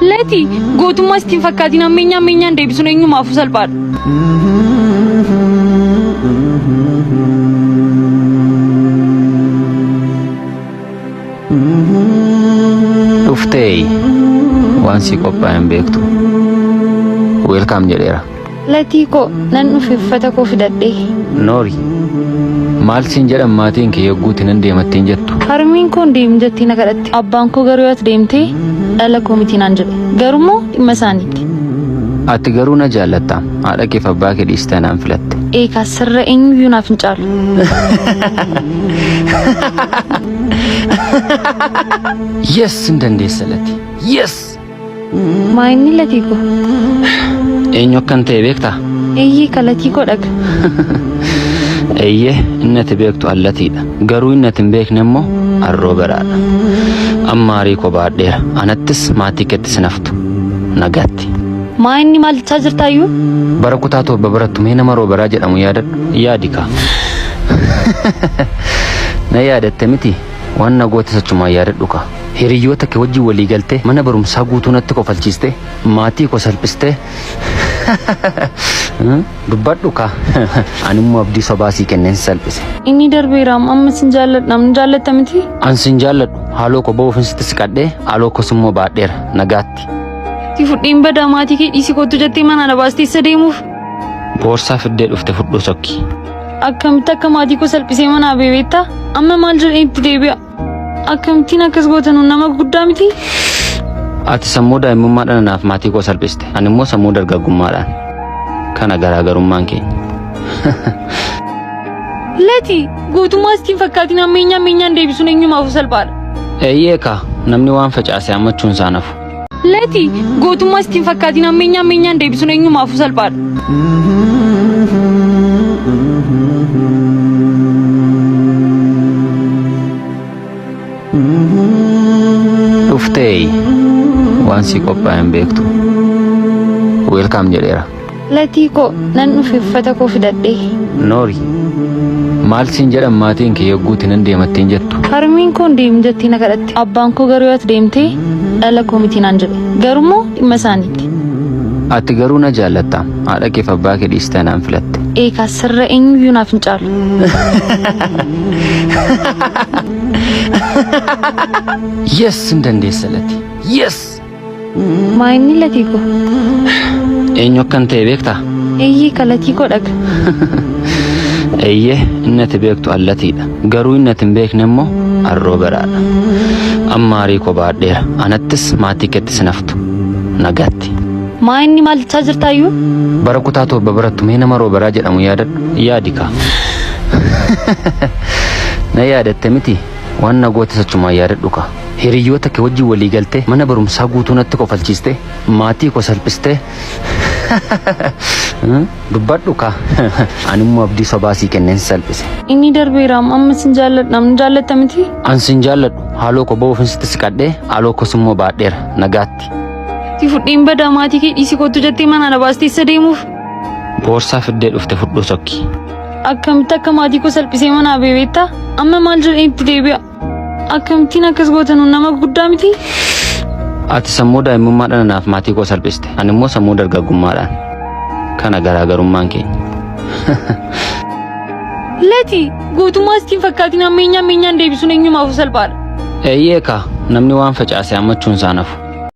Lati gootummaa sitti hin fakkaatiin ammeenyaa ammeenyaan deebisuun eenyumaafuu salphaadha. Dhuftee waan si qophaa'e hin beektu. Weelkaam jedheera. Latii koo nan dhufe uffata koo fidadhee. Noori. Maal siin jedhan maatiin kee yogguuti nan deemattiin jettu? Harmeen koo hin deemin jettee na kadhatte. Abbaan koo garuu yoo ati deemtee dhala koo miti naan jedhe. Garummoo dhimma isaaniitti. Ati garuu na jaallatta. Haadha keef abbaa kee dhiistee anaan filatte. Eekaa sirra eenyuyyuu naaf hin caalu. Yes hin dandeessa Lati. Yes! Maa inni Latii koo? Eenyu akkan ta'e beektaa? Eeyyee ka Latii koo dhaga. Eeyyee inni ati beektu allatiidha. Garuu inni ati hin beekne immoo arroo beraadha. Amma aarii koo baadheera. Anattis maatii keettis hin haftu. Nagaatti. Maa inni maal jechaa jirtaayyuu? Bara kutaa 7 barattu mee nama Rooberaa jedhamu yaadadhu. Yaadi kaa. Na yaadatte miti? Waan na gootes achumaan yaadadhu kaa. Hiriyyoota kee wajjin walii galtee mana barumsaa guutuu natti kofalchiistee maatii koo salphistee dubbadhu kaa. Ani immoo abdii sobaa sii kenneen si salphise. Inni darbeeraam amma sin jaalladhaam nu jaallatta miti? An sin jaalladhu haaloo koo ba'uufin sitti siqadhee haaloo koos immoo baadheera nagaatti. Si fudheen badaa maatii kee dhiisi kottu jettee manaa na baastee isa deemuuf. Boorsaa fiddee dhufte fudhuu sokki. Akkamitti akka maatii koo salphisee manaa ba'e beektaa? Amma maal jedheen itti deebi'a? Akkamittiin akkas goota nun nama guddaa miti? Ati sammuu daa'imummaadhaan anaaf maatii koo salphiste. Ani immoo sammuu dargaggummaadhaan. Kana garaagarummaan keenya. Lati gootummaa sitti hin fakkaatiin ammeenyaa ammeenyaan deebisuun eenyumaafuu salphaadha. Eeyyee kaa namni waan facaase hammachuun isaa nafu. Lati gootummaa sitti hin fakkaatiin ammeenyaa ammeenyaan deebisuun eenyumaafuu salphaadha. Dhuftee waan si qophaa'e hin beektu. Weelkaam jedheera. Latii koo nan dhufe uffata koo fidadhee. Noori. Maal siin jedhan maatiin kee yogguuti nan deemattiin jettu? Harmeen koo hin deemin jettee na kadhatte. Abbaan koo garuu yoo ati deemtee dhala koo miti naan jedhe. Garummoo dhimma isaaniitti. Ati garuu na jaallatta. Haadha keef abbaa kee dhiistee anaan filatte. Eekaa sirra eenyuyyuu naaf hin caalu. Yes hin dandeessa Lati. Yes! Maa inni Latii koo? Eenyu akkan ta'e beektaa? Eeyyee ka Latii koo dhaga. Eeyyee inni ati beektu allatiidha. Garuu inni ati hin beekne immoo arroo beraadha. Amma aarii koo baadheera. Anattis maatii keettis hin haftu. Nagaatti. Maa inni maal jechaa jirtaayyuu? Bara kutaa 7 barattu mee nama Rooberaa jedhamu yaadadhu. Yaadi kaa. Na yaadatte miti? Waan na gootes achumaan yaadadhu kaa. Hiriyyoota kee wajjin walii galtee mana barumsaa guutuu natti kofalchiistee maatii koo salphistee dubbadhu kaa. Ani immoo abdii sobaa sii kenneen si salphise. Inni darbeeraam amma sin jaalladhaam nu jaallatta miti? An sin jaalladhu haaloo koo ba'uufin sitti siqadhee haaloo koos immoo baadheera nagaatti. Si fudheen badaa maatii kee dhiisi kottu jettee manaa na baastee isa deemuuf. Boorsaa fiddee dhufte fudhuu sokki. Akkamitti akka maatii koo salphisee manaa ba'e beektaa? Amma maal jedheen itti deebi'a? Akkamittiin akkas goota nun nama guddaa miti? Ati sammuu daa'imummaadhaan anaaf maatii koo salphiste. Ani immoo sammuu dargaggummaadhaan. Kana garaagarummaan keenya. Lati gootummaa sitti hin fakkaatiin ammeenyaa ammeenyaan deebisuun eenyumaafuu salphaadha. Eeyyee kaa namni waan facaase hammachuun isaa nafu.